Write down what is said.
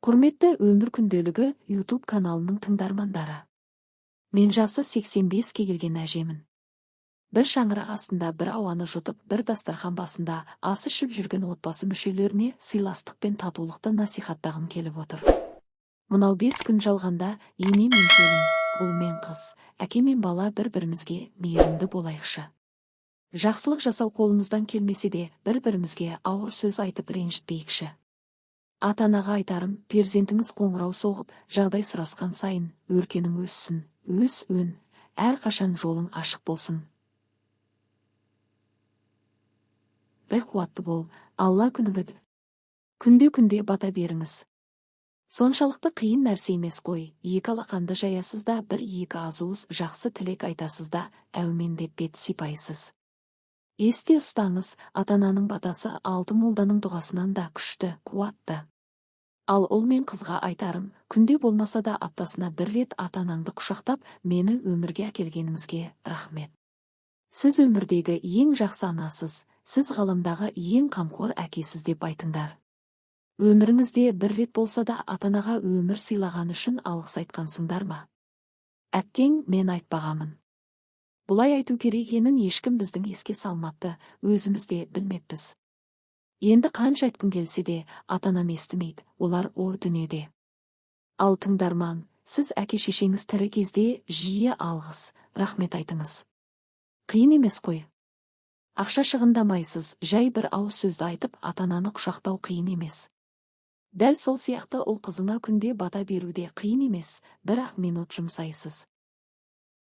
Құрметті «Өмір күнделігі» YouTube каналының тыңдармандары. Мен жасы 85-ке келген әжемін. Бір шаңырақ астында бір ауаны жұтып, бір дастархан басында ас ішіп жүрген отбасы мүшелеріне сыйластық пен татулықты насихаттағым келіп отыр. Мынау 5 күн жалғанда ене мен келін, ұл мен қыз, әке мен бала бір-бірімізге мейірімді болайықшы. Жақсылық жасау қолымыздан келмесе де, бір-бірімізге ауыр сөз айтып ренжітпейікші. Ата-анаға айтарым: перзентіңіз қоңырау соғып, жағдай сұрасқан сайын өркенің өссін, өс, өн, әрқашан жолың ашық болсын. Бай қуатты бол, Алла күнігі. Күнде-күнде бата беріңіз. Соншалықты қиын нәрсе емес қой, екі алақанды жаясыз да, бір-екі ауыз жақсы тілек айтасыз да, әумен деп бет сипайсыз. Есте ұстаңыз, ата-ананың батасы алты молданың дұғасынан да күшті, қуатты. Ал ұл мен қызға айтарым: күнде болмаса да, аптасына бір рет ата-анаңды құшақтап, «Мені өмірге әкелгеніңізге рахмет. Сіз өмірдегі ең жақсы анасыз, сіз ғаламдағы ең қамқор әкесіз» деп айтыңдар. Өміріңізде бір рет болса да ата-анаға өмір сыйлағаны үшін алғыс айтқансыңдар ма? Әттең, мен айтпағанмын. Бұлай айту керек екенін ешкім біздің еске салмапты, өзіміз де білмеппіз. Енді қанша айтқым келсе де, ата-анам естімейді, олар о дүниеде. Ал тыңдарман, сіз әке-шешеңіз тірі кезде жиі алғыс, рахмет айтыңыз. Қиын емес қой. Ақша шығындамайсыз, жай бір ауыз сөзді айтып, ата-ананы құшақтау қиын емес. Дәл сол сияқты ұл қызыңа күнде бата беру де қиын емес, бір-ақ минут жұмсайсыз.